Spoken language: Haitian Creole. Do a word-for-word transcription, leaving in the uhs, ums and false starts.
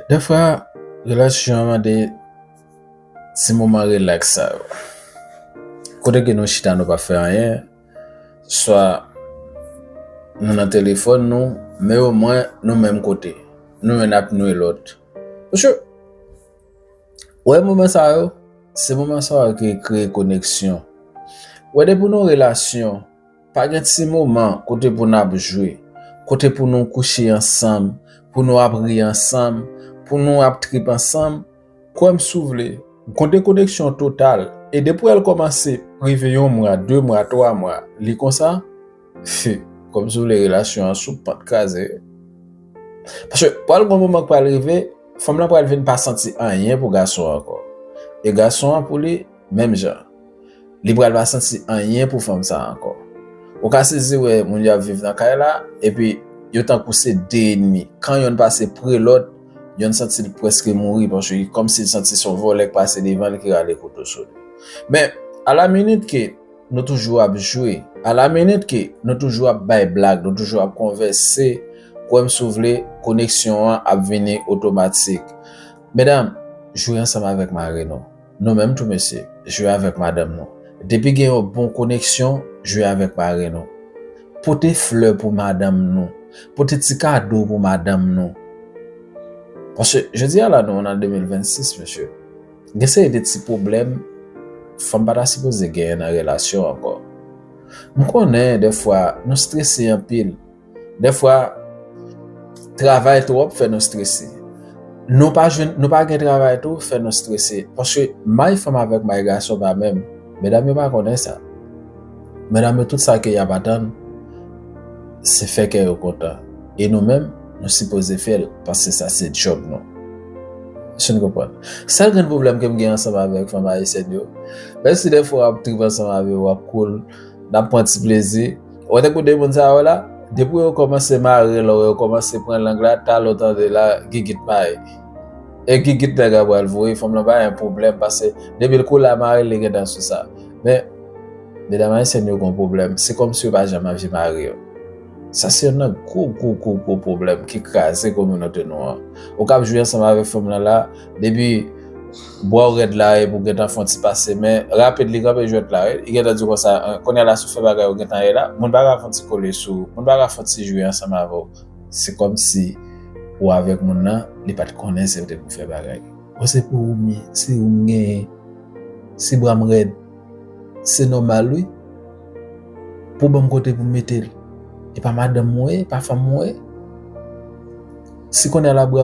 Dèfwa, relasyon an mande ti moman rilaks sa yo. Kote ke nou chita, nou pa fè anyen, swa nou nan telefòn nou, men omwen nou menm kote. Nou youn ap nwi lòt. Paske, wè moman sa yo, se moman sa yo ki kreye koneksyon. Wè depi nou relasyon, pa gen ti moman kote pou n ap jwe, kote pou nou kouche ansanm, pou nou ap ri ansanm, pou nou ap trip ansanm, kwè m si w vle, gon dekoneksyon total. E depi w wè l kòmanse rive yon mwa, de mwa, twa mwa, li konsa, fi, kwè m si w vle, relasyon an sou pant kraze. Paske pral gon moman k pral rive, fanm lan pral vin pa santi anyen pou gason an ankò. E gason an pou li, menm jan. Li pral pa santi anyen pou fanm sa a ankò. Ou ka sezi wè moun yo ap viv nan kay la, epi yo tankou se de enmi. Kan yonn pase pre lòt, yonn santi l prèske mouri, paske kòmsi l santi se yon vòlè k pase devan l ki rale kouto sou li. Men, alaminit ke nou toujou ap jwe, alaminit ke nou toujou ap bay blag, nou toujou ap konvèse, kwè m si w vle, koneksyon an ap vini otomatik. Medam, jwe ansanm avèk mari nou. Nou menm tou mesye, jwe avèk madanm nou. Depi gen yon bon koneksyon, jwe avèk mari nou. Pote flè pou madanm nou. Pote ti kado pou madanm nou. Paske jodi a la, nou nan de mil vennsis, mesye. Gen seri de ti pwoblèm fanm pa ta sipoze genyen nan relasyon ankò. M konnen dèfwa nou strese anpil. Dèfwa, travay twòp fè nou strese. Nou pa jwenn, nou pa gen travay tou fè nou strese. Paske may fanm avèk may gason pa menm. Medam yo pa konnen sa. Medam yo, tout sa ke y ap atann, se fè kè yo kontan. E nou menm, nou sipoze fè l, paske sa se djòb nou. Èske n konprann? Sèl grenn pwoblèm ke m gen ansanm avèk fanm ayisyèn yo, menm si dèfwa w ap trip ansanm avè yo, w ap cool, n ap pran ti plezi. Ou wè tankou de moun sa yo la, depi yo kòmanse mare lò, yo kòmanse pran lang la, talè w tande la, gigit mare. E gigit nèg la pral voye, fanm lan pa gen pwoblèm, paske depi l kou la mare, li gentan sou sa. Men, medam ayisyèn yo gon pwoblèm, se kòmsi yo pa janm anvi mari yo. Sa se youn nan gwo, gwo, gwo, gwo pwoblèm ki kraze kominote nou an. Ou k ap jwe ansanm avèk fanm lan la, depi bra w rèd la, epi w gentan fè yon ti pase men rapid, li kanpe jwèt la, wi. Li gentan di w konsa, "An, kounye a la, si w fè bagay, ou gentan ye la." Moun pa ka fè yon ti kole sou ou, moun pa ka fè yon ti jwe ansanm avè w. Se kòmsi ou avèk moun nan, li pa t konnen se ou te pou fè bagay. Ou se pou ou m ye, se ou m genyen. Si bra m rèd, se nòmal, wi. Pou ban m kote pou m mete l. E pa madanm mwen ye, pa fanm mwen ye. Si kounye a la, bra